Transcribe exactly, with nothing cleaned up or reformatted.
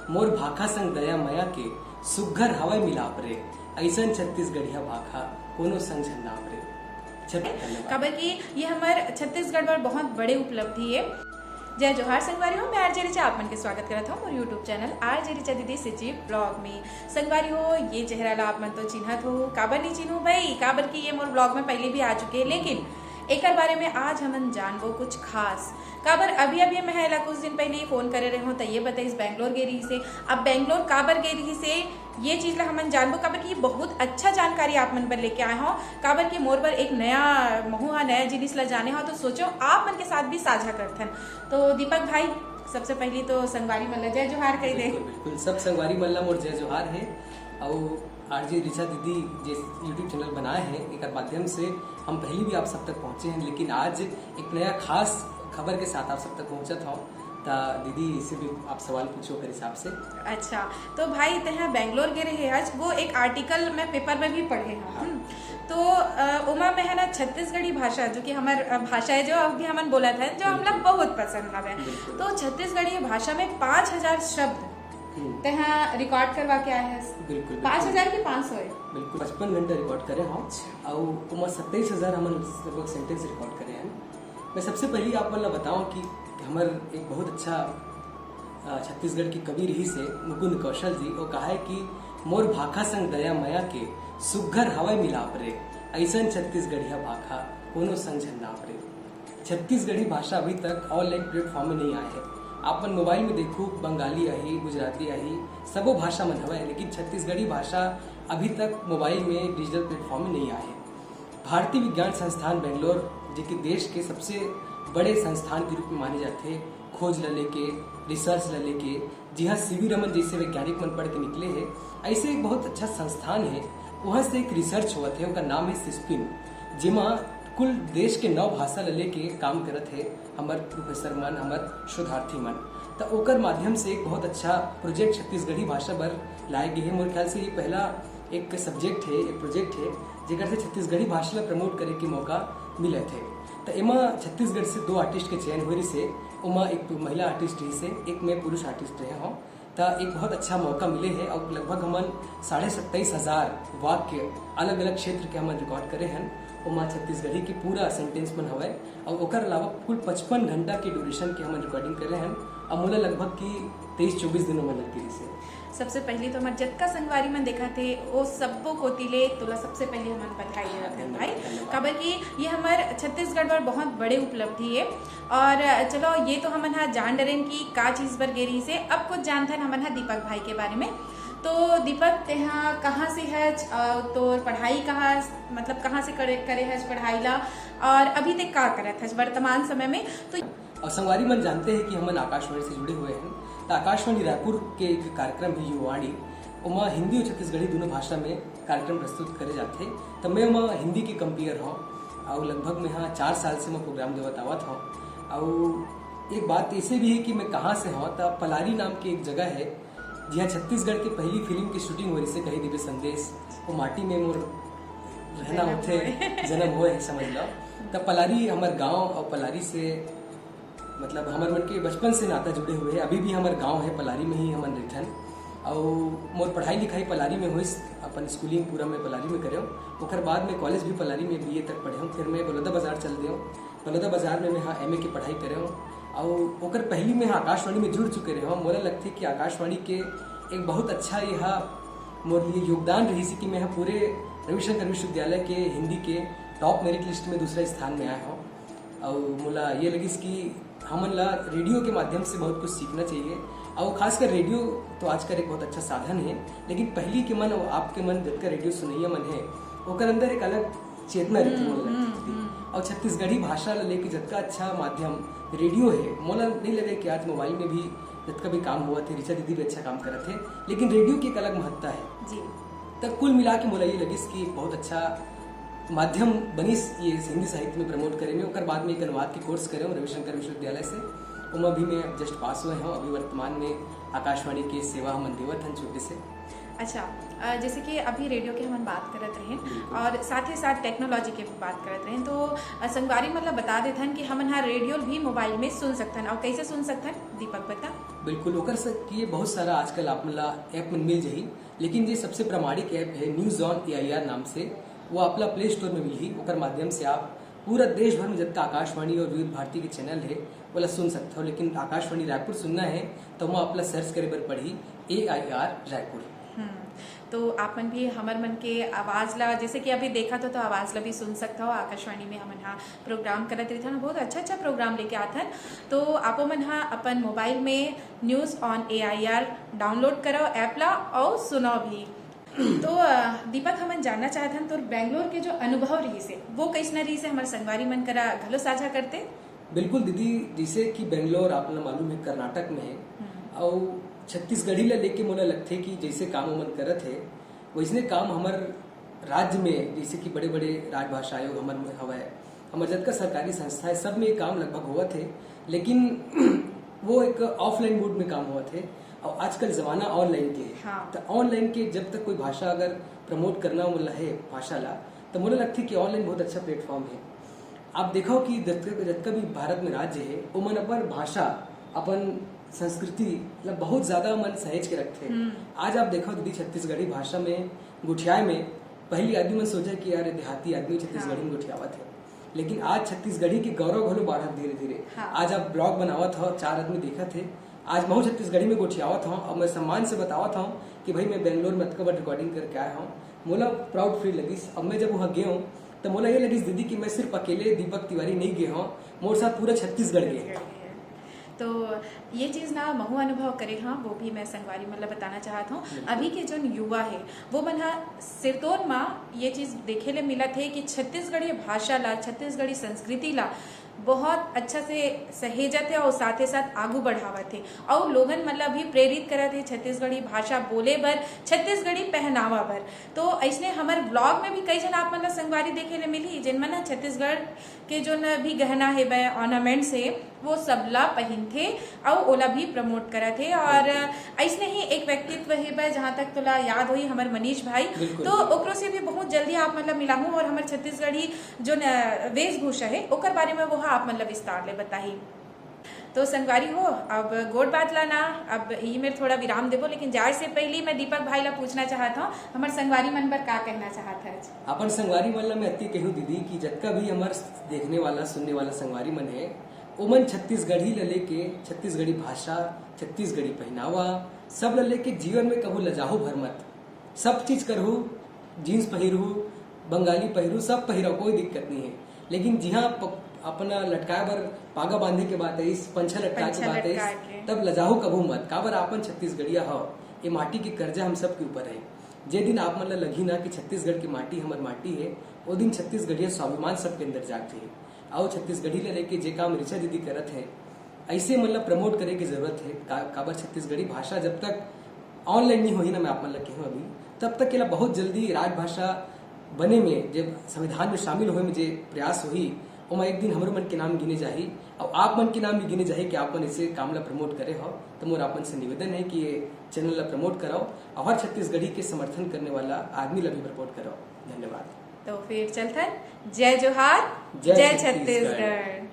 मोर भाखा संग दया मया के सुग्घर हवय मिलाप रे, अइसन छत्तीसगढ़िया भाखा कोनो संग झन नाप रे। छत-, धन्यवाद। काबर कि ये हमर छत्तीसगढ़ बर बहुत बड़े उपलब्धि है। जय जोहार संगवारी हो, मैं आरजे रिचा आप मन के स्वागत करत हूँ मोर YouTube चैनल आरजे रिचा दीदी सिची ब्लॉग में। संगवारी हो, ये चेहरा ला आप मन तो चिन्हत हो, काबर नहीं चिन्हू भाई, काबर कि ये मोर ब्लॉग में पहले भी आ चुके हैं, लेकिन एकर बारे में आज हमन जानबो कुछ खास। काबर अभी अभी मैं एला कुछ दिन पहले फोन करे रहे हूँ, तो ये बताइस बैंगलोर गे रही से। अब बैंगलोर काबर गे रही से, ये चीज ला हमन जानबो, काबर कि ये बहुत अच्छा जानकारी आप मन बर लेके आए हो। काबर कि मोर बर एक नया, महू हा नया जिनिस ला जाने हो, तो सोचो आप मन के साथ भी साझा करथन। तो दीपक भाई, सबसे पहली तो संगवारी मन ला जय जोहार कह दे। बिल्कुल, बिल्कुल, सब संगवारी मन ला मोर जय जोहार है। अउ आरजे रिचा दीदी जे YouTube चैनल बनाए हैं, एकर माध्यम से हम पहले भी आप सब तक पहुँचे हैं, लेकिन आज एक नया खास खबर के साथ आप सब तक पहुँचत हूँ। त दीदी, इससे भी आप सवाल पूछो ओकर हिसाब से। अच्छा, तो भाई, तेहा बैंगलोर गे रहे हस, वो एक आर्टिकल मैं पेपर में भी पढ़े हूँ। हाँ। हम्म। तो, अ, ओमा में है ना, छत्तीसगढ़ी भाषा, जो कि हमर, अ, भाषा है, जो अभी हमन बोलत हन, जो हमला बिल्कुल। बहुत पसंद हवे। बिल्कुल। तो छत्तीसगढ़ी भाषा में पाँच हजार शब्द हम्म। तेहा रिकॉर्ड करवा के आए हस। बिल्कुल, बिल्कुल। पाँच हजार की पाँच सौ है? बिल्कुल, पचपन घंटा रिकॉर्ड करे हूँ। अच्छा। अउ ओमा सत्ताईस हजार हमन लगभग सेंटेंस रिकॉर्ड करे हैं। मैं सबसे पहले आप मन ला बताऊँ कि हमर एक बहुत अच्छा, अ, छत्तीसगढ़ के कवि रही से मुकुंद कौशल जी, वो कहा है कि मोर भाखा संग दया मया के सुग्घर हवय मिलाप रे, अइसन छत्तीसगढ़िया भाखा कोनो संग झन नाप रे। छत्तीसगढ़ी भाषा अभी तक ऑनलाइन प्लेटफॉर्म में नहीं आए है। आप मन मोबाइल में देखो, बंगाली आही, गुजराती आही, सबो भाषा मन हवय, लेकिन छत्तीसगढ़ी भाषा अभी तक मोबाइल में डिजिटल प्लेटफॉर्म में नहीं आए है। भारतीय विज्ञान संस्थान बेंगलोर, जो कि देश के सबसे बड़े संस्थान के रूप में माने जाते, खोज ला लेके, रिसर्च ला लेके, जिहाँ सीवी रमन जैसे वैज्ञानिक मन पढ़ के निकले हैं, ऐसे एक बहुत अच्छा संस्थान है। वहाँ से एक रिसर्च होवत है, ओकर नाम है सिस्पिन, जेमा कुल देश के नौ भाषा ला लेके काम करत है हमर प्रोफेसर मन, हमर शोधार्थी मन। त ओकर माध्यम से एक बहुत अच्छा प्रोजेक्ट छत्तीसगढ़ी भाषा बर लाए गए है। मोर ख्याल से ये पहला एक सब्जेक्ट है, एक प्रोजेक्ट है, जेकर से छत्तीसगढ़ी भाषा ला प्रमोट करे के मौका मिलत है। त एमा छत्तीसगढ़ से दो आर्टिस्ट के चयन होए रिहिसे, ओमा एक महिला आर्टिस्ट रहिसे, एक मैं पुरुष आर्टिस्ट रहे हूँ। त एक बहुत अच्छा मौका मिले है और लगभग हमन साढ़े सत्ताईस हजार वाक्य अलग-अलग क्षेत्र के हमन रिकॉर्ड करे हन। ओमा छत्तीसगढ़ी के पूरा सेंटेंस मन हवय और ओकर अलावा कुल पचपन घंटा के ड्यूरेशन के हमन रिकॉर्डिंग करे हन। अब मोला लगभग की तेईस चौबीस दिन ओमा लग गे रिहिसे। सबसे पहली तो हमर जतका संगवारी मन देखत हे, ओ सब्बो कोति ले तोला सबसे पहली हमन बधाई देवत हन भाई, धन्यवाद। काबर कि ये हमर छत्तीसगढ़ बर बहुत बड़े उपलब्धि है। और चलो, ये तो हमन हा जान डरेन कि का चीज बर गे रहिसे। अब कुछ जानथन हमन हा दीपक भाई के बारे में। तो दीपक, तेहा कहाँ से हच, अ, तोर पढ़ाई कहाँ, मतलब कहाँ से करे, करे हच पढ़ाई ला, और अभी ते का करत हच वर्तमान समय में? तो और संगवारी मन जानते हैं कि हमन आकाशवाणी से जुड़े हुए हैं। तो आकाशवाणी रायपुर के एक कार्यक्रम है युवावाणी, ओमा हिंदी और छत्तीसगढ़ी दोनों भाषा में कार्यक्रम प्रस्तुत करे जाते। तो मैं ओमा हिंदी के कंपेयर हूँ और लगभग मैं हाँ चार साल से मैं प्रोग्राम देवत आवत हूँ। और एक बात ऐसे भी है कि मैं कहाँ से हूँ, तो पलारी नाम की एक जगह है, जिहाँ छत्तीसगढ़ के पहली फिल्म की शूटिंग हो रही से कही देवे संदेश, वो माटी में मोर रहना रहना होथे, होए। जन्म होए है, समझ लो। तब पलारी हमर गांव और पलारी से मतलब हमर मन के बचपन से नाता जुड़े हुए है। अभी भी हमर गांव है, पलारी में ही हमन रहिथन। और मोर पढ़ाई लिखाई पलारी में होइस, अपन स्कूलिंग पूरा मैं पलारी में करे हूँ। ओकर बाद मैं कॉलेज भी पलारी में बीए तक पढ़े हूँ। फिर मैं बलौदा बाजार चल दे हूँ। बलौदा बाजार में मैं हाँ एमए की पढ़ाई करे हूँ। और ओकर पहली मैं हाँ आकाशवाणी में जुड़ चुके रहे हूँ। मोला लगथे कि आकाशवाणी के एक बहुत अच्छा ये हा मोर लिए योगदान रहिस कि मैं हा पूरे रविशंकर विश्वविद्यालय के हिंदी के टॉप मेरिट लिस्ट में दूसरा स्थान में आए हूँ। और मोला ये लगिस कि हमन ला रेडियो के माध्यम से बहुत कुछ सीखना चाहिए। और खासकर रेडियो तो आजकल एक बहुत अच्छा साधन है, लेकिन पहली के मन और आपके मन जतका रेडियो सुनैया मन है, ओकर अंदर एक अलग चेतना रहिथे, हम्म, मोला लगथे। हम्म, हम्म। और छत्तीसगढ़ी भाषा ला लेके जतका अच्छा माध्यम रेडियो है, मोला नहीं लगे कि आज मोबाइल में भी जतका भी काम हुआ थे, रिचा दीदी भी अच्छा काम करत है, लेकिन रेडियो की एक अलग महत्ता है। जी। त कुल मिला के मोला ये लगिस कि बहुत अच्छा माध्यम बनिस ये हिंदी साहित्य में प्रमोट करे में। ओकर बाद में एक अनुवाद के कोर्स करे हूँ रविशंकर विश्वविद्यालय से, ओमा भी मैं जस्ट पास हुए हूँ। अभी वर्तमान में आकाशवाणी के सेवा हमन देवत हन छोटे से। अच्छा, अ, जैसे कि अभी रेडियो के हमन बात करत रहेन और साथ ही साथ टेक्नोलॉजी के भी बात करत रहेन, तो अ, संगवारी मन ला बता देथन कि हमन हा रेडियो भी मोबाइल में सुन सकथन, और कैसे सुन सकथन, दीपक बता। बिल्कुल, ओकर से कि ये बहुत सारा आजकल आप मन ला ऐप मन मिल जाही, लेकिन ये सबसे प्रामाणिक ऐप है न्यूज ऑन एआईआर नाम से। वो आप ला प्ले स्टोर में मिलही, ओकर माध्यम से आप पूरा देश भर में जतका आकाशवाणी और विविध भारती के चैनल है, वो ला सुन सकते हो। लेकिन आकाशवाणी रायपुर सुनना है, तो वहाँ आप ला सर्च करे बर पड़ही एआईआर रायपुर। हम्म, तो आप मन भी हमर मन के आवाज़ ला, जैसे कि अभी देखत हो, तो आवाज़ ला भी सुन सकता हो। आकाशवाणी में हमन हा प्रोग्राम करत रहिथन, बहुत अच्छा अच्छा प्रोग्राम लेके आथन। तो आपो मन हा अपन मोबाइल में न्यूज ऑन एआईआर डाउनलोड करो ऐप ला, और सुनो भी। तो अ, दीपक, हमन जानना चाहथन तोर बेंगलोर के जो अनुभव रहिस हे, वो कैसना रहिस हे, हमर संगवारी मन करा घलो साझा करते। बिल्कुल दीदी, जैसे कि बेंगलोर आप ला मालूम है कर्नाटक में है, और छत्तीसगढ़ी ला लेके मोला लगथे कि जैसे काम ओमन करत है, वैसने काम हमर राज्य में, जैसे कि बड़े बड़े राजभाषा आयोग हमर में हवय, हमर जतका सरकारी संस्था है, सब में ये काम लगभग होवत है। लेकिन वो एक ऑफलाइन मोड में काम होवत है, और आजकल जमाना ऑनलाइन के है। हाँ। तो ऑनलाइन के जब तक कोई भाषा अगर प्रमोट करना वाला है भाषा ला, तो मोला लगथे कि ऑनलाइन बहुत अच्छा प्लेटफॉर्म है। आप देखो कि जतका जतका भी भारत में राज्य है, ओमन अपन भाषा, अपन संस्कृति ला बहुत ज्यादा मन सहेज के रखथे। आज आप देखो दीदी, छत्तीसगढ़ी भाषा में गोठियाए में पहली आदमी मन सोचे कि यार, देहाती आदमी छत्तीसगढ़ी में गोठियावत है, लेकिन आज छत्तीसगढ़ी के गौरव घलो बाढ़त धीरे धीरे। हाँ। आज आप ब्लॉग बनावत हो, चार आदमी देखत है, आज महू छत्तीसगढ़ी में गोठियावत हूँ। अब मैं सम्मान से बतावत हूँ कि भाई, मैं बेंगलोर में अतका बार रिकॉर्डिंग करके आया हूँ, मोला प्राउड फील लगिस। अब मैं जब वहाँ गए हूँ, तो मोला ये लगिस दीदी कि मैं सिर्फ अकेले दीपक तिवारी नहीं गए हूँ, मोर साथ पूरा छत्तीसगढ़ गए। तो ये चीज़ ना महू अनुभव करे हाँ, वो भी मैं संगवारी मतलब बताना चाहत हूँ। अभी के जो युवा है, वो मन हा सिरतोन मा ये चीज़ देखे ले मिलत है कि छत्तीसगढ़ी भाषा ला, छत्तीसगढ़ी संस्कृति ला बहुत अच्छा से सहेजत है और साथे साथ आगू बढ़ावत है और लोगन मन ला भी प्रेरित करत है छत्तीसगढ़ी भाषा बोले बर, छत्तीसगढ़ी पहनावा बर। तो ऐसने हमर ब्लॉग में भी कई झन आप मन ला संगवारी देखे ले मिलही, जिन मन ह छत्तीसगढ़ के जोन भी गहना हे बै, ऑर्नामेंट्स हे, वो सबला पहिनथे अउ ओला भी प्रमोट करत हे। और ऐसने ही एक व्यक्तित्व हे बै, जहाँ तक तोला याद होही, हमर मनीष भाई। बिल्कुल। तो ओकरो से भी बहुत जल्दी आप मन ला मिलाहूँ और हमर छत्तीसगढ़ी जोन वेशभूषा हे, ओकर बारे में वो आप मन ला विस्तार ले बताही। तो संगवारी हो, अब गोठ बात ला ना, अब इही मेर थोड़ा विराम देबो, लेकिन जाए से पहली मैं दीपक भाई ला पूछना चाहत हूँ, हमर संगवारी मन बर का कहना चाहत हच? अपन संगवारी मन ला मैं अति कहूँ दीदी कि जतका भी हमर देखने वाला, सुनने वाला संगवारी मन है, ओमन छत्तीसगढ़ी ला लेके, छत्तीसगढ़ी भाषा, छत्तीसगढ़ी पहनावा, सब ला लेके जीवन में कभू लजाहू भर मत। सब चीज करहू, जींस पहिरहू, बंगाली पहिरहू, सब पहिरव, कोई दिक्कत नहीं है। लेकिन जिहाँ प-, अपना लटकाए बर पागा बांधे के बात है, इस पंछा लटकाए के पंछा बात है, लटकाए के। तब लजाहू कभू मत, काबर अपन छत्तीसगढ़िया हो। ये माटी के कर्जा हम सब के ऊपर है। जे दिन आप मन ला लगही ना कि छत्तीसगढ़ की माटी हमर माटी है, वो दिन छत्तीसगढ़िया स्वाभिमान सबके अंदर जाग जाही। अउ छत्तीसगढ़ी ला लेके जे काम ऋचा दीदी करत है, ऐसे मन ला प्रमोट करे के जरूरत है। का, काबर छत्तीसगढ़ी भाषा जब तक ऑनलाइन नहीं होही ना, मैं आप मन ला कहूँ अभी, तब तक एला बहुत जल्दी राजभाषा बने में, जब संविधान में शामिल होए में जे प्रयास होही, ओमा एक दिन हमरो मन के नाम गिने जाही, अउ आप मन के नाम भी गिने जाही कि आप मन इसे काम ला प्रमोट करे हो। तो मोर आप मन से निवेदन है कि ये चैनल ला प्रमोट कराओ, और हर छत्तीसगढ़ी के समर्थन करने वाला आदमी ला भी प्रमोट कराओ। धन्यवाद। तो फिर चलथन, जय जोहार, जय जय छत्तीसगढ़। छत्तीसगढ़।